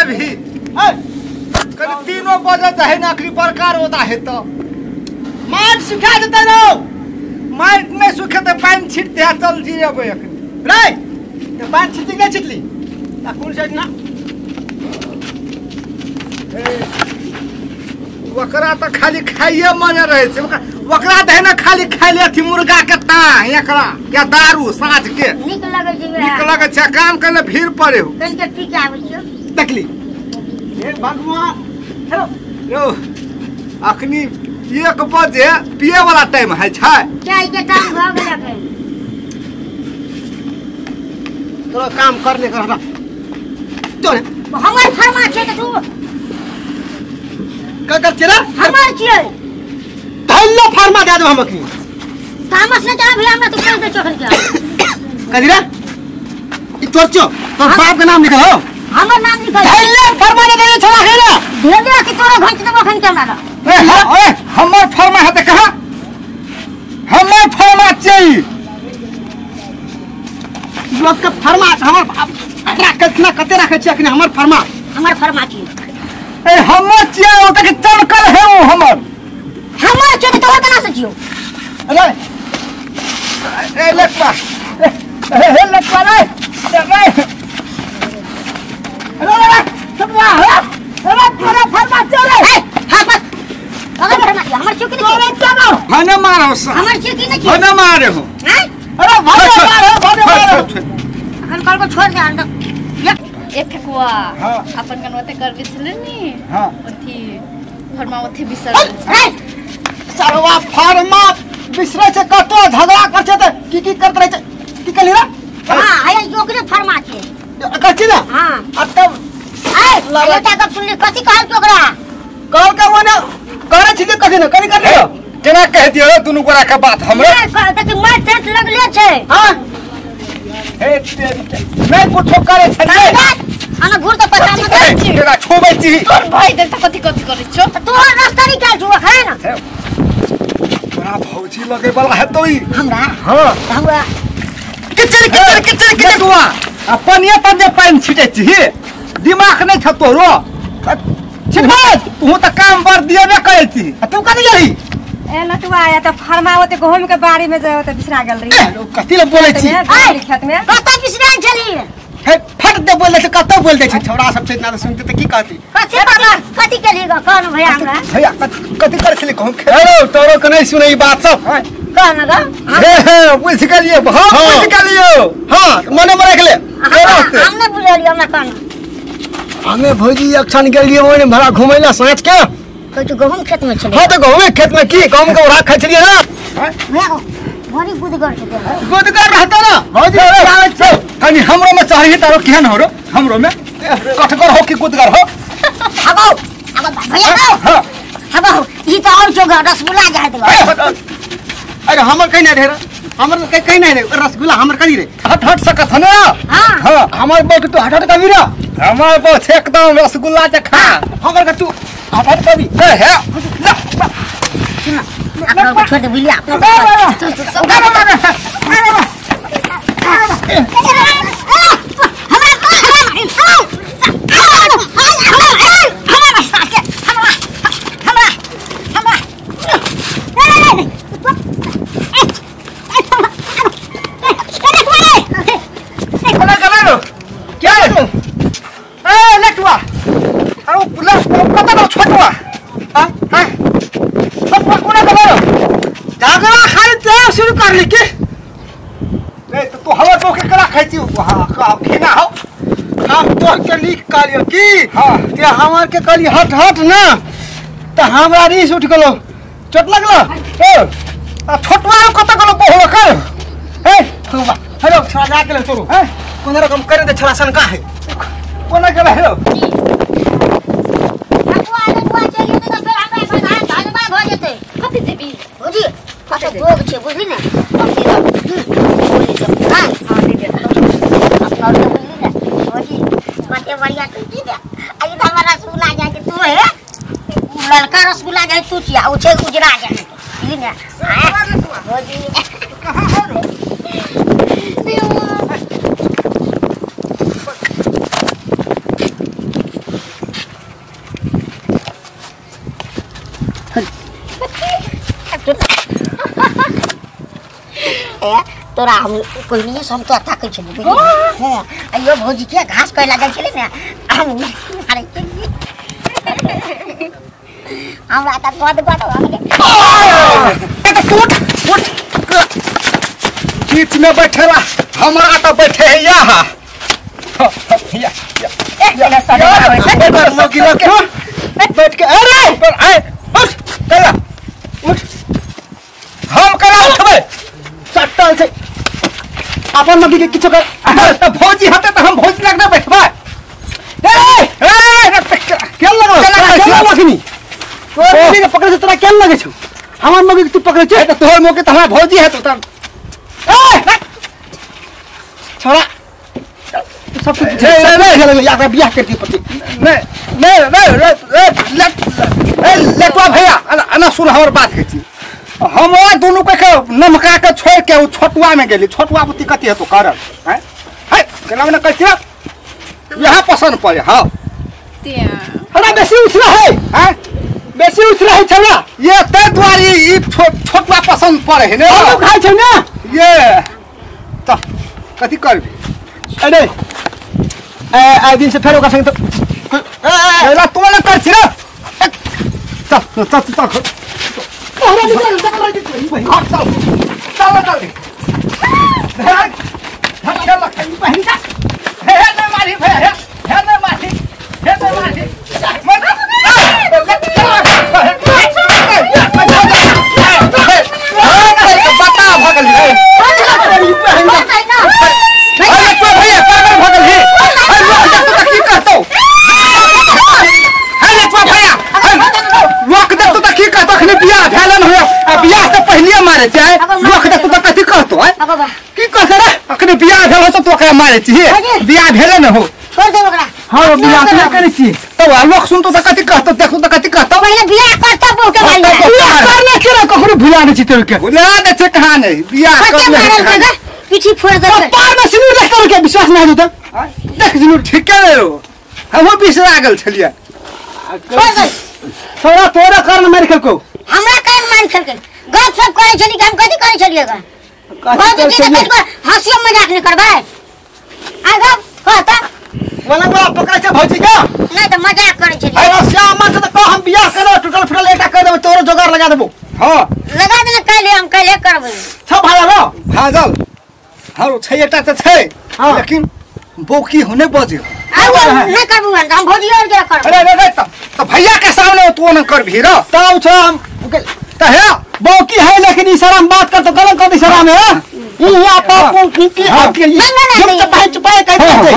जेबही है कनी 3 बजे चाहे नौकरी प्रकार होता है तो माट सुखा देते रो माट में सुखे तो पानी छिटते है चल जी अब अखनी रे ते पानी छिटली के छिटली ता कोन साइड ना ओकरा त खाली खाइए मन रहे छै ओकरा त है ना खाली खाइले अथी मुर्गा के ता एकरा या दारू साँझ के नीक लगै छै नीक लगै छै काम करले भीड़ पड़े हो कनि के पी के आबै छियो देखली हे भगवान हेलो यो अखनी 1 बजे पिए वाला टाइम है छै चाय के टाइम भ गेल अखन तोरा काम करने कर हटा तोरे हमर फरमा छै त तू का कर छे रे हमर छियै धैलो फरमा दे दे हम अखनी तामस न चढ़ा भैया हमरा तू कह दे चखन के कथी रे ई तोर छो तोर बाप के नाम लिखल हो हमर नाम लिखल धैलो फरमा दे दे छला है ना दे दे कि तोरा घंच देबो अखन के हमरा ए ओए हमर फरमा है त कहां हमर फरमा चाहिए लोग के फरमा हमर राखत ना कते राखै छी अखनी हमर फरमा छी ए हमर छियै ओ त चमकल है ओ हमर हमर छियै त तोरा केना से छियौ अरे ए लटवा ए हे लटवा रे रे अरे छुटवा अरे तोरा फरमा छियै रे ए हां बस अगर फरमा छियै हमर छियौ कि नहीं तोरा हने मारो सा हमर छियौ कि नहीं हने मारे हो हैं अरे भागे मारो भागे मारो अखन कल को छोड़ दे अंदर ए ठकुआ हां अपन कनवते करबे छले नी हां ओथी फरमा ओथी बिसर सरवा फरमा बिसरै छै कतो झगड़ा कर छै त की की करत रहै छै की कहली रे हां आया ओकरे फरमा छै कर छी ना हां आ तब ए एकटा गप सुनली कथी कहल के ओकरा कहल के ओने करे छी कथी न कथी कर लियो केना कह दियो दुनु गोरा के बात हमरे देखी मार टेंट लगले छै हां हे नहीं कुछो करे छै अना घूर त पता न तेरा छोबै छी तोर भाई देख त कथी कथी करै छौ तोहर रास्ता निकाल छौ अखन तोरा भौजी लगे वाला है तो ई हमरा हां हमरा किचर किचर किचर किचर दुआ आ पनिया पर जे पानि छिटै छी दिमाग नै छ तोरो छिटबा तू त काम बर दिएबे करै छी आ तू कथी गेली ए लटुआ आया त फरमा ओते गहुम के बाड़ी में जाओ त बिसरा गेल रही कथी ले बोलै छी खेत में कत बिसरा छली हे फट दे बोल दे छै कत बोल दे छै छोरा सब छै इतना त सुनते त की कहती कथी बाबा कथी केली ग कहन भैया हमरा भैया कथी करै छली कहूं हेलो तोरो के नहीं सुनै ई बात सब कहन ग हे हे बुझ गेलियै हां बुझ गेलियो हां मने में रख ले हम नै बुझलियै हमरा कहन हमे भौजी अक्षण गेलियै ओने भरा घुमैला साँझ के कहै तू गहुम खेत में छलै हां त गहुम खेत में की गहुम के ओरा खाइ छलियै ना भैया बड़ी गुदगर छै गुदगर रहता ना भौजी आबै छै कनी हमरो में चाही तारो केहन हो रो हमरो में कठगर हो कि गुदगर हो हगो हगो भैया गो हां हगो ई त और जोगा रसगुल्ला जाय देबो अरे हमर कहीं नहीं रे हमर कहीं नहीं रे रसगुल्ला हमर कहीं रे हट हट सकत न हां हां हमर बक तू हट हट कभी रे हमर बस एकदम रसगुल्ला जे खा हमर के तू हट हट कभी ए हे सुन अपना को छोड़ दे बुझलिया अपना कोना गेलै रो क्या ए लटुआ अरे पुलिस कत गेल छोटुआ हां हां छोटुआ कोना गेलै रो झगड़ा खाली ते शुरू कर ली के ए तो तू हमर टोके करा खाइ छी हां घिना हो हम तोर के लीक कहलियो की हां ते हमर के कहली हट हट ना त हमरा रीस उठ गेलो चोट लगलो ए आ छोटुआ कत गेलो बहु कर ए तू बा हेलो छोरा जा के ले तोरो हैं कोन रकम करे दे छोरा सन का है कोना गेलै रो कथी जेबी बुझी कत दोग छै बुझली ने बोली सब हां हां दे दे अपना और बुझली ने भौजी कते बढ़िया तू की दे आ ई त हमर रसगुल्ला जाय के तू है ललका रसगुल्ला जाय तू छिया उ छै उजरा जाय बुझली ने भौजी कहां हो रो ए तोरा हम कोइनी से हम तो ताकै छली बुझली। हां आइयो भौजी के घास कह लागल छली ने हम मारे छली हमरा त गद गद भ गेलै। उठ उठ बीच में बैठेला हमरा त बैठे है यहाँ या या बैठ के अरे पर आए उठ कला उठ हम कला उठबे चट्टल छै अपन मगी के किछो कर त भौजी हते त हम भौजी लग ना बैठबा। ए ए केन लगल केन लगनी तोर मगी के पकड़े से तोरा केन लगे छौ हमर मगी के तू पकड़े छै त तोहर मौके त हमरा भौजी है तो त ए छोड़ा सब कुछ रे यार बियाह कर दी पति नहीं नहीं नहीं ले लेटवा भैया अना सुन हमर बात कहै छी हम दुनू के नमका के छोड़ के उ छोटुआ में गेली छोटुआ बुती कथी हेतो करल हैं है केना ने कहै छी यहाँ पसंद पड़े। हां हमरा बेसी उछला है हैं बेसी उछला है छला ये तै दुआरे ई छोटुआ पसंद पड़े है ने हम खाइ छै ने ये त कथी करबी। अरे ए दिन से फेर ओकरा संग तो ए तू ने कर छी रे चल चल चल तोहरा निकल चल घर चल चल चल धर धर बहिन का हे हे मारी भैया हे हे ने मारी हे ने मारी बता भगल हे अरे तो भैया पागल भगल हे अरे लोक देख तो की कहतो हे ले तो भैया लोक देख तो की कहतो अखनी बियाह भेलन हो आ बियाह से पहले मारे छै लोक देख तो कथी कहतो है की कहत रे अखनी बियाह भेल हो तो ओकरा मारे छी बियाह भेले न हो छोड़ दे ओकरा। हां बियाह न करै छी तो लोक सुन तो कथी कहतो देखो तो कथी कहतो पहिले बियाह करता बहु के भाई बियाह करने के रे ककरो भुला नै छी तोर के भुला दे छै कहां नै बियाह करने पीठी फोड़ दे कपार में सिंदूर देख तोर के विश्वास नै होत देख सिंदूर ठीक है रो हमहु बिसरा गेल छलियै छोड़ दे छोड़ा तोरा कारण मारि खेलको हमरा कारण मारि खेलकै गप सब करै छली हम कथी करै छलियै ग कथी करै हंसियो मजाक नै करबै आ गप कहता वाला वाला पकड़ै छै भौजी के नै त मजाक करै छलियै। अरे श्याम मन से त कह हम बियाह करब टूटल फुटल एकटा कर देबो तोरो जोगार लगा देबो। हां लगा देना काल्हि हम काल्हि करबै छ भाजल हो भाजल हां छै एकटा त छै लेकिन बौकी होने बजे नै करबू हम भौजी और के करब। अरे रे त भैया के सामने तू न करबी र तब छ हम त हे बौकी है लेकिन इशारा में बात कर तो गलत कर इशारा में ई या पापू की की हां चुप चुप कह दे।